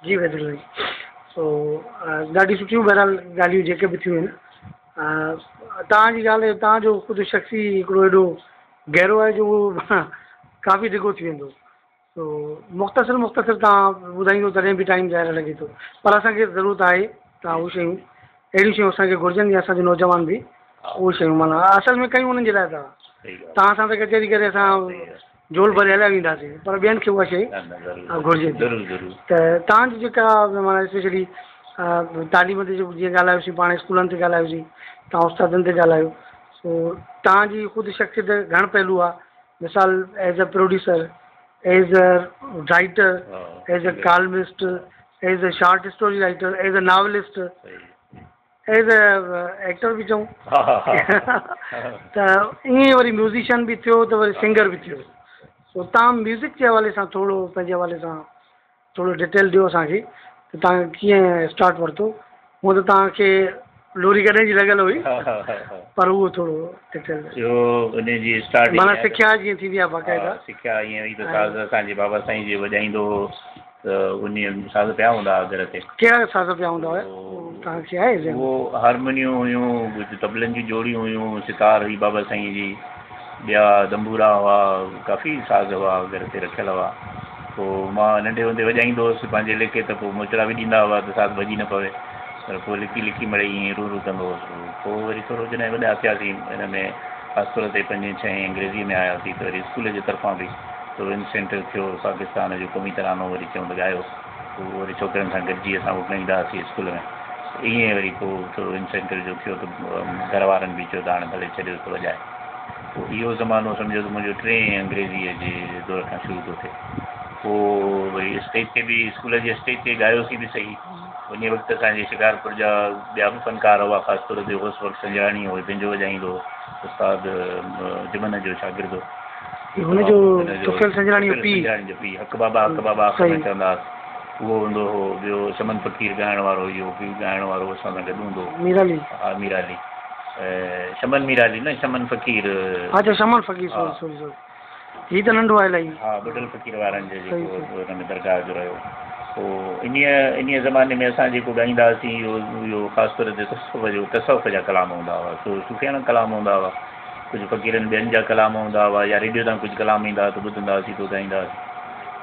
جي بهتر سائين سو ڏاڍي سٺيون بهرحال ڳالهيون جيڪي به ٿيون آهن توهان جي ڳالهه توهان جو خود شخصي هڪڙو ايڏو گهرو آهي جو اهو ڪافي ڊگهو ٿي ويندو سو مختصر مختصر توهان ٻڌائيندو تڏهن به ٽائيم ظاهر لڳي ٿو پر اسان کي ضرورت آهي توهان اهي شيون اهڙيون شيون اسان کي گهرجن جيئن اسان جو نوجوان به اهي شيون معنيٰ اصل ۾ ڪيون انهن جي لاء ٿا توهان سان ته ڪچهري ڪري اسان جهول ڀري هليا وينداسين پر ٻين کي اها شيء گهرجي ٿي ته توهان جي جيڪا معنيٰ اسپيشلي تعليم تي جيئن ڳالهايوسين پاڻ اسڪولن تي ڳالهايوسين توهان استادن تي ڳالهايو سو توهان جي خود شخصيت گهڻ پهلو آهي مثال as a producer, as a writer, as a columnist, as a short story writer, as a novelist, as a actor به چئون ته ائين وري ميوزيشن به ٿيو ته وري سنگر به ٿيو سو تان ميوزڪ جي حوالي سان ٿورو پنهنجي حوالي سان ٿورو ڊيٽيل ڏيو اسان کي ته توهان ڪيئن اسٽارٽ ورتو هونء ته توهان کي لوري ڪڏهن جي لڳل هئي پر اهو ٿورو ڊيٽيل ڏيو. اهو ان جي اسٽارٽنگ معنيٰ سکيا جيئن ٿيندي آهي باقاعده. ها سکيا ائين هئي ته ساز اسان جي بابا سائين جي وڄائيندو هو ته انهي ساز پيا هوندا هئا گهر تي. ڪهڙا ساز پيا هوندا هيا توهان کي آهي ذهن ۾؟ اهو هارمونيون هيون ڪجهه طبلن جون جوڙيون هيون ستار هئي بابا سائين جي. ٻيا دنبورا هئا، ڪافي ساز هئا گهر تي رکيل هئا. پوء مان ننڍي هوندي وڄائيندو هوس پنهنجي ليکي ته پوء موچڙا به ڏيندا هئا ته ساز ڀڄي نه پوي. پر پوء لڪي لڪي مڙئي ائين رون رون ڪندو هوس. پوء وري ٿورو جڏهن وڏا ٿياسين ان ۾ خاص طور تي پنجين ڇهين انگريزيء ۾ آياسين ته وري اسڪول جي طرفان به ٿورو انسينٽو ٿيو پاڪستان جو قومي ترانو وري چيائون ته ڳايو. پوء وري ڇوڪرن سان گڏجي اسان اهو ڳائيندا هئاسين اسڪول ۾. ائين وري پوء ٿورو انسينٽو جو ٿيو ته گهر وارن به چيو ته هاڻي ڀلي ڇڏيوس ته وڄائي. پوء اهو زمانو سمجهو ته منهنجو ٽئين انگريزيء جي دور کان شروع ٿو ٿئي. پوء وري اسٽيج تي به اسڪول جي اسٽيج تي ڳايوسين به سهي. انهيء وقت اسان جي شڪارپور جا ٻيا به فنڪار هئا، خاص طور تي غوث بخش سنجراڻي هو، بينجو وڄائيندو هو، استاد جمن جو شاگرد هو. هن جو طفيل سنجراڻي جو پيء. سنجراڻي جو پيء حق بابا حق بابا آخر ۾ چوندا هئس اهو هوندو هو. ٻيو چمن فقير ڳائڻ وارو اهو به ڳائڻ وارو اسان سان گڏ هوندو هو. مير علي. ها مير علي شمن مير علي نه شمن فقير. اڇا شمن فقير سوري سوري سوري هي ته ننڍو آهي الائي. ها ٻڍل فقير وارن جو جيڪو ان ۾ درگاهه جو رهيو پوء انهيء انهيء زماني ۾ اسان جيڪو ڳائيندا هئاسين اهو اهو خاص طور تي تصوف جو تصوف جا ڪلام هوندا هئا سو صوفياڻا ڪلام هوندا هئا. ڪجهه فقيرن ٻين جا ڪلام هوندا هئا يا ريڊيو تان ڪجهه ڪلام ايندا هئا ته ٻڌندا هئاسين ته ڳائيندا هئاسين.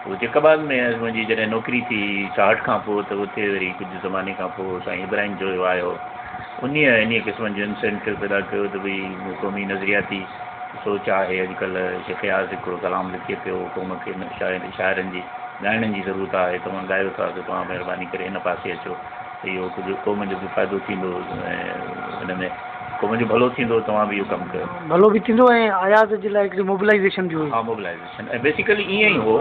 پوء جيڪب آباد ۾ منهنجي جڏهن نوڪري ٿي 66 کان پوء ته اتي وري ڪجهه زماني کان پوء سائين ابراهيم جويو آيو. انهيء انهيء قسم جو انسينٽو پيدا ڪيو ته ڀئي قومي نظرياتي سوچ آهي اڄڪلهه شيخ اياز هڪڙو ڪلام لکي پيو قوم کي شاعرن جي ڳائڻن جي ضرورت آهي توهان ڳايو ٿا ته توهان مهرباني ڪري هن پاسي اچو ته اهو ڪجهه قوم جو به فائدو ٿيندو ۽ ان ۾ قوم جو ڀلو ٿيندو توهان به اهو ڪم ڪيو. ڀلو به ٿيندو ۽ اياز جي لاء هڪڙي موبلائيزيشن به هئي. ها موبلائيزيشن ۽ بيسيڪلي ائين ئي هو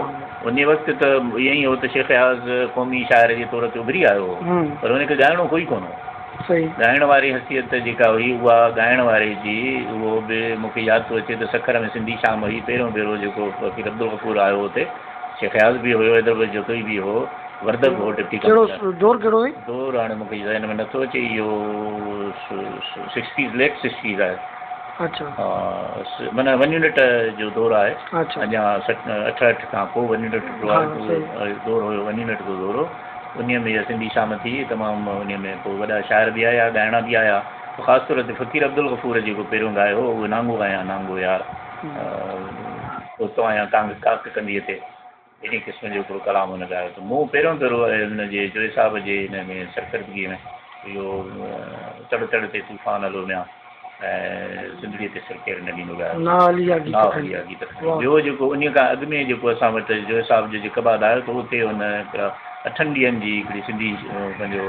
انهي وقت ته ائين ئي هو ته شيخ اياز قومي شاعر جي طور تي اڀري آيو هو پر ان کي ڳائڻو ڪوئي ڪونه هو. صحيح. ڳائڻ واري حيثيت جيڪا هئي اها ڳائڻ واري جي اهو به مون کي ياد ٿو اچي ته سکر ۾ سنڌي شام هئي پهريون ڀيرو جيڪو فقير عبدالغفور آيو هو اتي شيخ اياز به هيو حيدر بخش جتوئي به هو وردڪ هو ڊپٽي ڪمشنر. ڪهڙو دور ڪهڙو هئي؟ دور هاڻي مون کي ذهن ۾ نٿو اچي اهو سڪسٽيز ليٽ سڪسٽيز آهي. اڇا. ها معنيٰ ون يونٽ جو دور آهي. اڇا. اڃا 68 کان پوء ون يونٽ جو دور هيو ون يونٽ جو دور هو انهيء ۾ اها سنڌي شام ٿي تمام انهيء ۾ پوء وڏا شاعر به آيا ڳائڻا به آيا خاص طور تي فقير عبدالغفور جيڪو پهريون ڳايو هو اهو نانگو آهيان نانگو يار پهتو آهيان ڪانگ ڪاڪ ڪنڌيء تي. انهيء قسم جو هڪڙو ڪلام هن ڳايو ته مون پهريون ڀيرو هن جي جويي صاحب جي هن ۾ سرڪردگيء ۾ اهو تڙ تڙ تي طوفان هلو ميان ۽ سنڌڙيء تي سر ڪير نه ڏيندو ڳايو. نا علي جا گيت نا علي جا گيت کڻي. ٻيو جيڪو انهيء کان اڳ ۾ جيڪو اسان وٽ جويي صاحب جو جيڪب آباد آيو ته اتي هن هڪڙا اٺن ڏينهن جي هڪڙي سنڌي پنهنجو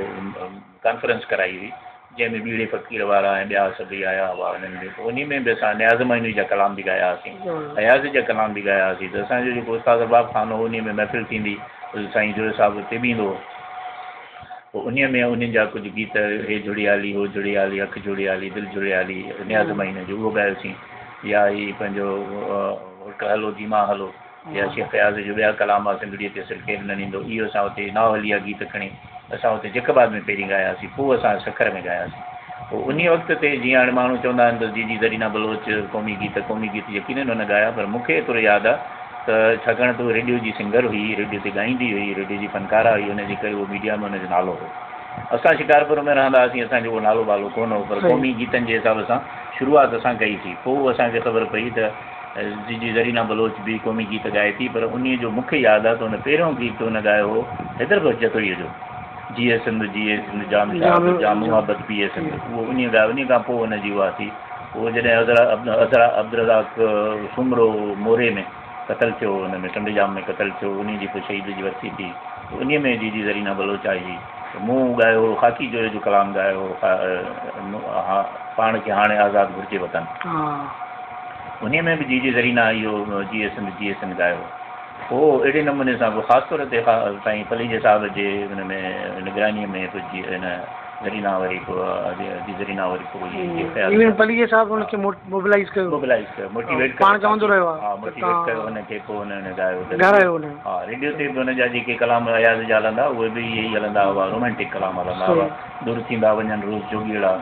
ڪانفرنس ڪرائي هئي، جنهن ۾ ٻيڙي فقير وارا ۽ ٻيا سڀئي آيا هئا انهن ۾ پوء انهي ۾ به اسان نياز مهيني جا ڪلام به ڳايا هئاسين، اياز جا ڪلام به ڳايا هئاسين ته اسان جو جيڪو استاد ارباب خان هو انهي ۾ محفل ٿيندي سائين جويو صاحب اتي به ايندو هو پوء انهي ۾ انهن جا ڪجهه گيت هي جهڙيالي هو جهڙيالي اک جهڙيالي دل جهڙيالي نياز مهيني جو اهو ڳايوسين يا هي پنهنجو هڪ هلو ڌيما هلو يا شيخ اياز جو ٻيا ڪلام آ سنڌڙيء تي سر ڪير نه ڏيندو اهو اسان اتي ناو هليا گيت کڻي اسان اتي جيڪب آباد ۾ پهرين ڳاياسين پوء اسان سکر ۾ ڳاياسين پوء انهيء وقت تي جيئن هاڻي ماڻهو چوندا آهن ته جيجي زرينا بلوچ قومي گيت قومي گيت يقينن هن ڳايا پر مون کي ايترو ياد آ ته ڇاڪاڻ ته هوء ريڊيو جي سنگر هئي، ريڊيو تي ڳائيندي هئي، ريڊيو جي فنڪاره هئي، ان جي ڪري اهو ميڊيا ۾ ان جو نالو هو. اسان شڪارپور ۾ رهندا هئاسين، اسان جو اهو نالو ٻالو ڪونه هو، پر قومي گيتن جي حساب سان شروعات اسان ڪئي سين. پوء اسان کي خبر پئي ته جيجي زرينا بلوچ به قومي گيت ڳائي ٿي، پر انهيء جو مون کي ياد آهي ته ان پهريون گيت ان ڳايو هو حيدر بخش جتوئيء جو، جيئي سنڌ جيئي سنڌ جام شاد جام محبت پيئي سنڌ. اهو انهيء ڳايو، انهيء کان پوء ان جي اها ٿي. پوء جڏهن عبدالرزاق سومرو موري ۾ قتل ٿيو، ان ۾ ٽنڊي ڄام ۾ قتل ٿيو، انهيء جي پوء شهيد جي ورسي ٿي ته انهيء ۾ جيجي زرينا بلوچ آئي هئي ته مون ڳايو هو خاڪي جويي جو ڪلام ڳايو هو پاڻ کي هاڻي آزاد گهرجي وطن. انهيء ۾ به جيجي زرينا اهو جيئي سنڌ جيئي سنڌ ڳايو هو. پوء اهڙي نموني سان پوء خاص طور تي سائين پليجي صاحب جي ان ۾ نگرانيء ۾ پوء جي ان زرينا وري پوء جي زرينا وري پوء اهي جي خيال ايون پليجي صاحب ان کي موبلائيز ڪيو. موبلائيز ڪيو موٽيويٽ ڪيو پاڻ چوندو رهيو آهي ها موٽيويٽ ڪيو ان کي پوء ان ان ڳايو ته ڳارايو ان ها ريڊيو تي به ان جا جيڪي ڪلام اياز جا هلندا اهي به اهي ئي هلندا هئا رومانٽڪ ڪلام هلندا هئا دور ٿيندا وڃن روز جوڳيئڙا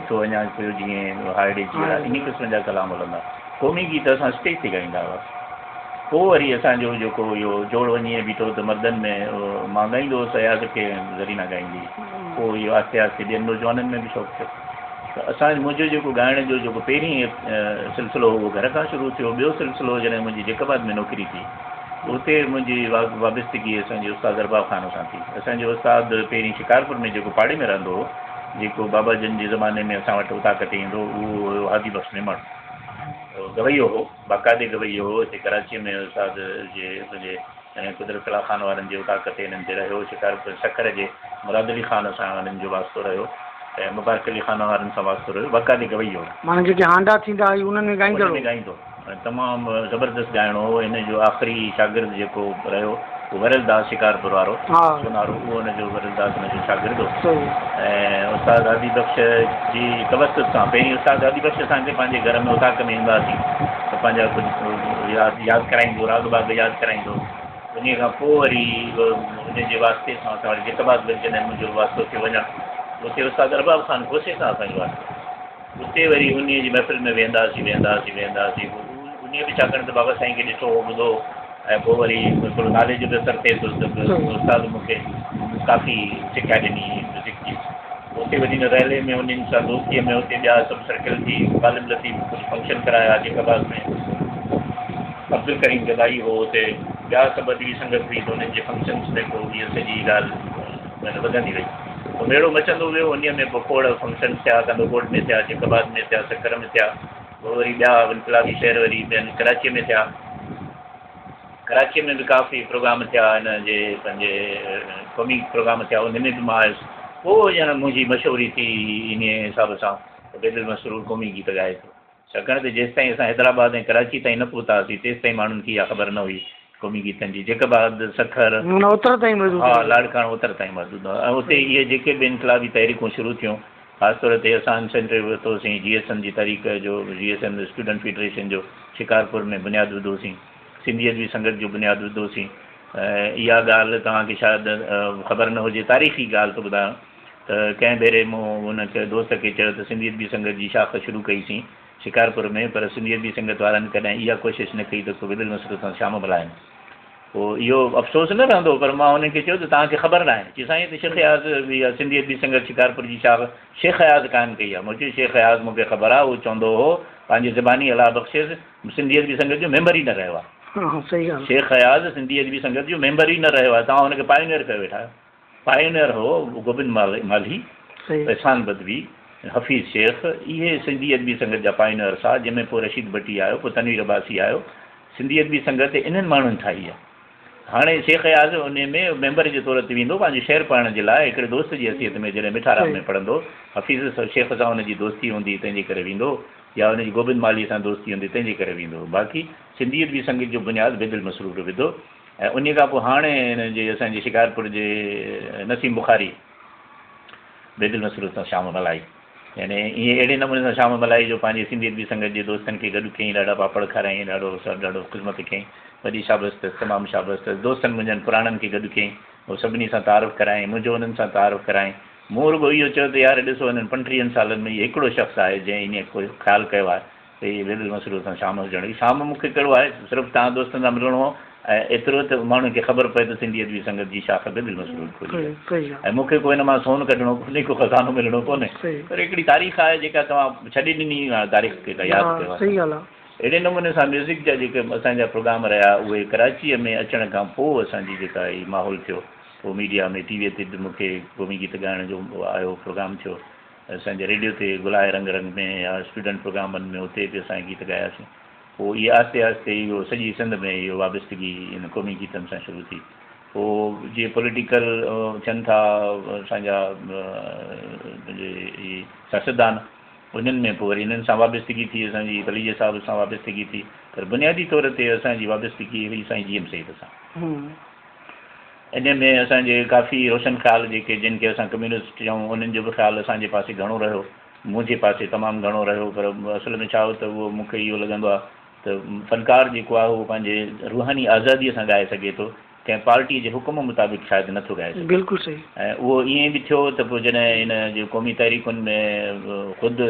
ٿو وڃان پيو جيئن هاء ڙي جيئڙا انهي قسم جا ڪلام هلندا قومي گيت اسان اسٽيج تي ڳائيندا هئاسين. پوء وري اسان جو جيڪو اهو جوڙ وڃي ائين بيٺو ته مردن ۾ مان ڳائيندو هوس اياز کي ۽ زرينا ڳائيندي هئي. پوء اهو آهستي آهستي ٻين نوجوانن ۾ به شوق ٿيو ته اسان منهنجو جيڪو ڳائڻ جو جيڪو پهرين سلسلو هو اهو گهر کان شروع ٿيو. ٻيو سلسلو جڏهن منهنجي جيڪب آباد ۾ نوڪري ٿي ته اتي منهنجي وابستگي اسان جي استاد ارباب خان سان ٿي. اسان جو استاد پهرين شڪارپور ۾ جيڪو پاڙي ۾ رهندو هو، جيڪو بابا جن جي زماني ۾ اسان وٽ اوطاق تي ايندو هو، اهو هيو هادي بخش ميمڻ. گويو هو، باقاعدي گويو هو، هتي ڪراچيء ۾ استاد جي پنهنجي قدرت الله خان وارن جي اوطاق تي هنن تي رهيو، شڪارپور سکر جي مراد علي خان سان هنن جو واسطو رهيو ۽ مبارڪ علي خان وارن سان واسطو رهيو، باقاعدي گويو هو. معنيٰ جيڪي هانڊا ٿيندا هئي انهن ۾ ڳائيندڙ هو. انهن ۾ ڳائيندو هو ۽ تمام زبردست ڳائڻو هو، هن جو آخري شاگرد جيڪو رهيو اهو ورل داس شڪارپور وارو سونارو اهو هن جو ورل داس هن جو شاگرد هو ۽ استاد هادي بخش جي توسط سان پهرين استاد هادي بخش اسان کي پنهنجي گهر ۾ اوطاق ۾ ايندا هئاسين ته پنهنجا ڪجهه ياد ياد ڪرائيندو راڳ باڳ ياد ڪرائيندو انهي کان پوء وري ان جي واسطي سان اسان وري جيڪب آباد جڏهن منهنجو واسطو ٿيو وڃڻ اتي استاد ارباب خان کوسي سان اسان جو واسطو ٿيو. اتي وري انهيء جي محفل ۾ ويهنداسين، ويهنداسين، ويهنداسين. پوء انهيء به ڇاڪاڻ ته بابا سائين کي ڏٺو هو، ٻڌو هو ۽ پوء وري ٿورو نالي جو به اثر ٿئي ٿو ته استاد مون کي ڪافي سکيا ڏني ميوزڪ جي. اتي وري ان ريلي ۾ انهن سان دوستيء ۾ اتي ٻيا سڀ سرڪل ٿي، غالب لطيف ڪجهه فنڪشن ڪرايا جيڪب آباد ۾، عبدالڪريم گدائي هو اتي، ٻيا سڀ ادبي سنگت هئي ته انهن جي فنڪشنس ۾ پوء هيء سڄي ڳالهه وڌندي وئي. پوء ميڙو مچندو ويو، انهيء ۾ پوء کوڙ فنڪشنس ٿيا، ڪنڌڪوٽ ۾ ٿيا، جيڪب آباد ۾ ٿيا، سکر ۾ ٿيا، پوء وري ٻيا انقلابي شهر وري ٻين ڪراچيء ۾ ٿيا. ڪراچيء ۾ به ڪافي پروگرام ٿيا، هن جي پنهنجي قومي پروگرام ٿيا، انهن ۾ به مان آيس. پوء ڄڻ منهنجي مشهوري ٿي انهيء حساب سان ته بيدل مسرور قومي گيت ڳائي ٿو. ڇاڪاڻ ته جيستائين اسان حيدرآباد ۽ ڪراچي تائين نه پهتاسين، تيستائين ماڻهن کي اها خبر نه هئي قومي گيتن جي. جيڪب آباد، سکر، معنيٰ اتر تائين محدود ها، هئي. لاڙڪاڻو اتر تائين محدود هئا ۽ اتي اهي جيڪي به انقلابي تحريڪون شروع ٿيون، خاص طور تي اسان انسينٽو ورتوسين جي ايس ايم جي تحريڪ جو، جي ايس ايم اسٽوڊنٽ فيڊريشن جو شڪارپور ۾ بنياد وڌوسين، سنڌي ادبي سنگت جو بنياد وڌوسين ۽ اها ڳالهه توهان کي شايد خبر نه هجي، تاريخي ڳالهه ٿو ٻڌايان. ته ڪنهن ڀيري مون ان کي دوست کي چيو ته سنڌي ادبي سنگت جي شاخ شروع ڪئي سين شڪارپور ۾ پر سنڌي ادبي سنگت وارن ڪڏهن اها ڪوشش نه ڪئي ته ڪو بدل مسرور سان شام ملهائين. پوء اهو افسوس نه رهندو پر مان انهن کي چيو ته توهان کي خبر ناهي. چي سائين ته شيخ اياز اها سنڌي ادبي سنگت شڪارپور جي شاخ شيخ اياز قائم ڪئي آهي. مون چيو شيخ اياز مون کي خبر آهي اهو چوندو هو پنهنجي زباني الله بخشيس سنڌي ادبي سنگت جو ميمبر ئي نه رهيو آهي. شيخ اياز سنڌي ادبي سنگت جو ميمبر ئي نه رهيو آهي توهان ان کي پائنيئر ڪيو ويٺا آهيو. پائنيئر هو گوبند مالهي، احسان بدوي، حفيظ شيخ، اهي سنڌي ادبي سنگت جا پائنيئرس ها، جنهن ۾ پوء رشيد ڀٽي آيو، پوء تنوير عباسي آيو. سنڌي ادبي سنگت انهن ماڻهن ٺاهي آهي. هاڻي شيخ اياز انهي ۾ ميمبر جي طور تي ويندو، پنهنجو شعر پڙهڻ جي لاء هڪڙي دوست جي حيثيت ۾ جڏهن مٺارام ۾ پڙهندو، حفيظ شيخ سان ان جي دوستي هوندي تنهن جي ڪري ويندو، يا ان جي گوبند مالهي سان دوستي هوندي تنهن جي ڪري ويندو. باقي سنڌي ادبي سنگت جو بنياد بيدل مسرور وڌو. ۽ انهيء کان پوء هاڻي هن جي اسان جي شڪارپور جي نسيم بخاري بيدل مسرور سان شام ملهائي. يعني ائين اهڙي نموني سان شام ملهائي جو پنهنجي سنڌي ادبي سنگت جي دوستن کي گڏ ڪيائين، ڏاڍا پاپڙ کارايائين، ڏاڍو سر ڏاڍو خدمت ڪيائين. وڏي شابس اٿس، تمام شابس اٿس. دوستن منهنجن پراڻن کي گڏ ڪيائين، هو سڀني سان تعارف ڪرايائين، منهنجو انهن سان تعارف ڪرايائين. مون رڳو اهو چيو ته يار ڏسو هنن پنٽيهن سالن ۾ هي هڪڙو شخص آهي جنهن انهيء خيال ڪيو آهي. ته هي بيدل مسرور سان شام هجڻ هي شام مون کي ڪهڙو آهي صرف توهان دوستن سان ملڻو هو ۽ ايترو ته ماڻهن کي خبر پئي ته سنڌي ادبي سنگت جي شاخ بيدل مسرور کولي آهي ۽ مون کي ڪو هن مان سون ڪڍڻو ڪونهي ڪو خزانو ملڻو ڪونهي پر هڪڙي تاريخ آهي جيڪا توهان ڇڏي ڏني اها تاريخ کي ته ياد ڪيو آهي اهڙي نموني سان ميوزڪ جا جيڪي اسان جا پروگرام رهيا اهي ڪراچيء ۾ اچڻ کان پوء اسان جي جيڪا هي ماحول ٿيو پوء ميڊيا ۾ ٽي ويء تي به مون کي قومي گيت ڳائڻ جو آيو پروگرام ٿيو. اسان جي ريڊيو تي گل آهي رنگ رنگ ۾ يا اسٽوڊنٽ پروگرامن ۾ اتي به اسان گيت ڳاياسين. پوء اهي آهستي آهستي اهو سڄي سنڌ ۾ اهو وابستگي ان قومي گيتن سان شروع ٿي. پوء جيئن پوليٽيڪل ٿين ٿا اسان جا اهي سياستدان انهن ۾ پوء وري انهن سان وابستگي ٿي اسان جي پليجي صاحب سان وابستگي ٿي پر بنيادي طور تي اسان جي وابستگي هئي سائين جي ايم سيد سان. انهيء ۾ اسان جي ڪافي روشن خيال جيڪي جن کي اسان ڪميونسٽ چئون انهن جو به خيال اسان جي پاسي گهڻو رهيو. منهنجي پاسي تمام گهڻو رهيو پر اصل ۾ ڇا هو ته اهو مون کي اهو لڳندو آهي ته فنڪار جيڪو آهي اهو پنهنجي روحاني آزاديء سان ڳائي سگهي ٿو ڪنهن پارٽيء جي حڪم مطابق شايد نه ٿو ڳائي سگهي. بلڪل صحيح. ۽ اهو ائين به ٿيو ته پوء جڏهن ان جي قومي تحريڪن ۾ خود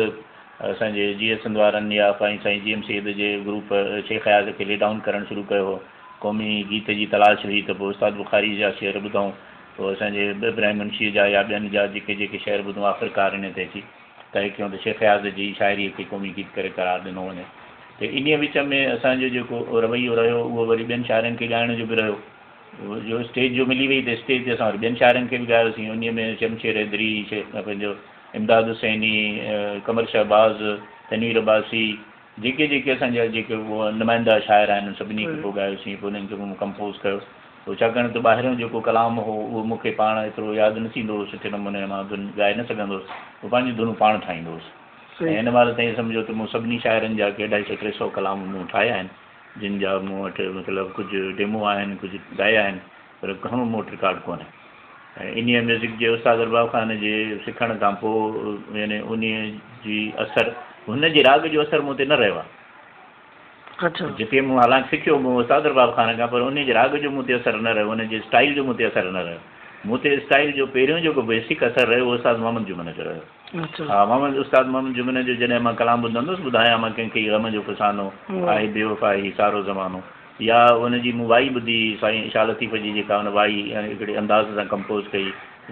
اسان جي جيئي سنڌ وارن يا سائين جي ايم سيد جي گروپ شيخ اياز کي لي ڊائون ڪرڻ شروع ڪيو هو قومي گيت جي تلاش هئي ته پوء استاد بخاري جا شعر ٻڌائون، پوء اسان جي ابراهيم منشيء جا يا ٻين جا جيڪي جيڪي شعر ٻڌون آخرڪار انهيء تي اچي طئي ڪيون ته شيخ اياز جي شاعريء کي قومي گيت ڪري قرار ڏنو وڃي ته انهيء وچ ۾ اسان جو جيڪو رويو رهيو اهو وري ٻين شاعرن کي ڳائڻ جو به رهيو جو اسٽيج جو ملي وئي ته اسٽيج تي اسان وري ٻين شاعرن کي به ڳايوسين انهيء ۾ شمشير حيدري، شيخ پنهنجو امداد حسيني، قمر شهباز، تنوير عباسي، جيڪي جيڪي اسان جا جيڪي نمائنده شاعر آهن انهن سڀني کي پوء ڳايوسين پوء انهن کي مون ڪمپوز ڪيو پوء ڇاڪاڻ ته ٻاهريون جيڪو ڪلام هو اهو مون کي پاڻ ايترو ياد نه ٿيندو هو سٺي نموني مان ڌن ڳائي نه سگهندو هوس پوء پنهنجون ڌنون پاڻ ٺاهيندو هوس ۽ هن مهل تائين سمجهو ته مون سڀني شاعرن جا ڪي اڍائي سو ٽي سو ڪلام مون ٺاهيا آهن جن جا مون وٽ مطلب ڪجهه ڊيمو آهن ڪجهه ڳايا آهن پر گهڻو مون وٽ رڪارڊ ڪونهي ۽ انهيء ميوزڪ جي استاد ارباب خان جي سکڻ کان پوء يعني انهيء جي اثر هن جي راڳ جو اثر مون تي نه رهيو آهي. اڇا. جيڪي مون حالانڪ سکيو مون استاد ارباب خان کان پر انهيء جي راڳ جو مون تي اثر نه رهيو، ان جي اسٽائيل جو مون تي اثر نه رهيو. مون تي اسٽائيل جو پهريون جيڪو بيسڪ اثر رهيو اهو استاد محمد جمن جو رهيو. اڇا. ها محمد استاد محمد جمن جو جڏهن مان ڪلام ٻڌندو هوس ٻڌايان مان ڪنهن کي هي غم جو فسانو، آهي بيوفا هي سارو زمانو. يا ان جي مون وائي ٻڌي سائين شاهه لطيف جي جيڪا ان وائي هڪڙي انداز سان ڪمپوز ڪئي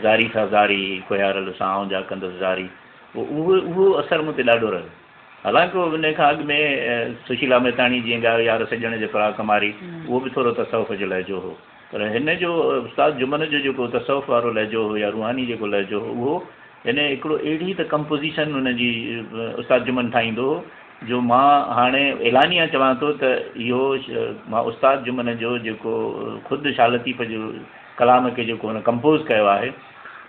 زاري ٿا زاري ڪوهيارل سان آئون جا ڪندس زاري پوء اهو اهو اثر مون تي ڏاڍو رهيو حالانڪه ان کان اڳ ۾ سشيلا مهتاڻي جيئن ڳايو يار سڄڻ جي فراق ماري اهو به ٿورو تصوف جو لهجو هو پر هن جو استاد جمن جو جيڪو تصوف وارو لهجو هو يا روحاني جيڪو لهجو هو اهو يعني هڪڙو اهڙي ته ڪمپوزيشن ان جي استاد جمن ٺاهيندو هو جو مان هاڻي اعلانيه چوان ٿو ته اهو مان استاد جمن جو جيڪو خود شاهه لطيف جو ڪلام کي جيڪو هن ڪمپوز ڪيو آهي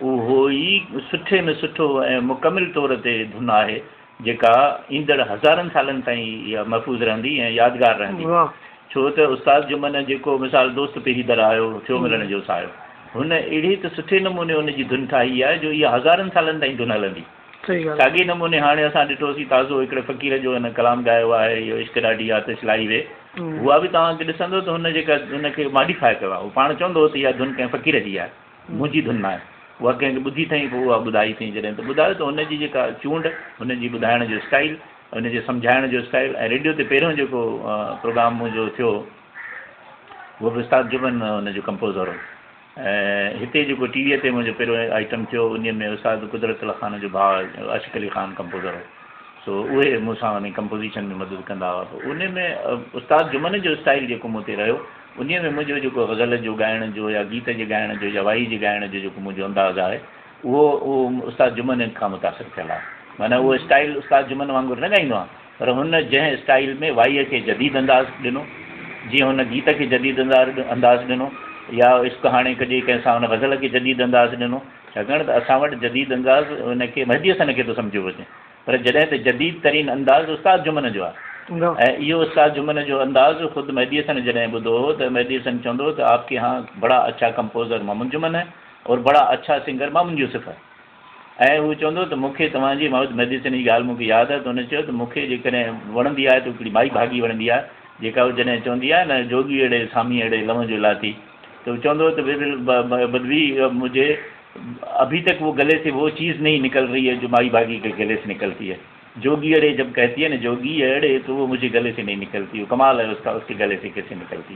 اهو ئي سٺي ۾ سٺو ۽ مڪمل طور تي ڌن آهي جيڪا ايندڙ هزارن سالن تائين اها محفوظ رهندي ۽ يادگار رهندي ڇو ته استاد جمن جيڪو مثال دوست پيهي در آيو ٿيو ملڻ جو سعيو هن اهڙي ته سٺي نموني ان جي ڌن ٺاهي آهي جو اها هزارن سالن تائين ڌن هلندي. ساڳئي نموني هاڻي اسان ڏٺوسين تازو هڪڙي فقير جو هن ڪلام ڳايو آهي اهو عشق ڏاڍي آتش لائي وي اها به توهان کي ڏسندو ته هن جيڪا ان کي ماڊيفاء ڪيو آهي هو پاڻ چوندو هو ته اها ڌن ڪنهن فقير جي آهي منهنجي ڌن ناهي اها ڪنهن کي ٻڌي اٿئي پوء اها ٻڌائي اٿئي جڏهن ته ٻڌايو ته هن جي جيڪا چونڊ هن جي ٻڌائڻ جو اسٽائيل هن جي سمجهائڻ جو اسٽائيل ۽ ريڊيو تي پهريون جيڪو پروگرام منهنجو ٿيو اهو به استاد جمن هن جو ڪمپوزر هو ۽ هتي جيڪو ٽي ويء تي منهنجو پهريون آئٽم ٿيو انهيء ۾ استاد قدرت الله خان جو ڀاء عاشق علي خان ڪمپوزر هو سو اهي مون سان انهي ڪمپوزيشن ۾ مدد ڪندا هئا پوء انهي ۾ استاد جمن جو اسٽائيل جيڪو مون تي رهيو انهيء ۾ منهنجو جيڪو غزل جو ڳائڻ جو يا گيت جي ڳائڻ جو يا وائي جي ڳائڻ جو جيڪو منهنجو انداز آهي اهو اهو استاد جمن کان متاثر ٿيل آهي معنيٰ اهو اسٽائيل استاد جمن وانگر نه ڳائيندو آهيان پر هن جنهن اسٽائيل ۾ وائيء کي جديد انداز ڏنو، جيئن هن گيت کي جديد انداز ڏنو يا عشق هاڻي ڪجي ڪنهن سان هن غزل کي جديد انداز ڏنو، ڇاڪاڻ ته اسان وٽ جديد انداز ان کي مهدي حسن کي ٿو سمجهيو وڃي پر جڏهن ته جديد ترين انداز استاد جمن جو آهي ۽ اهو استاد جمن جو انداز خود مهدي حسن جڏهن ٻڌو هو ته مهدي حسن چوندو هو ته آپ ڪي هان بڙا اڇا ڪمپوزر محمد جمن هي اور بڙا اڇا سنگر محمد يوسف هي. ۽ هو چوندو ته مون کي توهان جي محمد مهدي حسين جي ڳالهه مون کي ياد آهي ته هن چيو ته مون کي جيڪڏهن وڻندي آهي ته هڪڙي مائي ڀاڳي وڻندي آهي جيڪا هو جڏهن چوندي آهي نه جوڳي اڙي سامي اڙي لونء جو لاٿي ته هو چوندو هو ته بدوي مجهي اڀي تڪ وو گلي سي وو چيز نهين نڪل رهي هي جو مائي ڀاڳي ڪي گلي سي نڪلتي هي. जोगी अड़े जब कहती है ना जोगी अड़े तो वो मुझे गले से नहीं निकलती, वो कमाल है उसका, उसके गले से कैसे निकलती।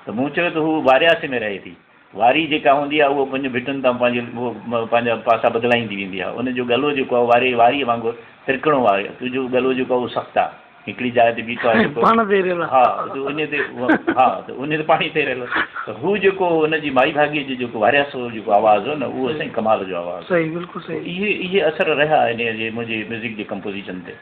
त मूं चयो त हू वारियासी में रहे थी, वारी जेका हूंदी आहे उहो पंहिंजे भिटुनि तां पंहिंजे उहो पंहिंजा पासा बदिलाईंदी वेंदी आहे। उनजो गलो जेको आहे वारी वारीअ वांगुरु तिरकणो आहे, तुंहिंजो गलो जेको आहे उहो सख़्तु आहे, हिकिड़ी जाइ ते बीठो आहे जेको पाण ते रहियल आहे। हा, त उन ते हा, त उन ते पाणी ते रहियल। त हू जेको हुन जी माई भाॻीअ जो जेको वारियासो जेको आवाज़ हो न, उहो साईं कमाल जो आवाज़। सही, बिल्कुलु सही। इहे इहे असर रहिया इन जे मुंहिंजे म्यूज़िक जे कंपोज़िशन ते।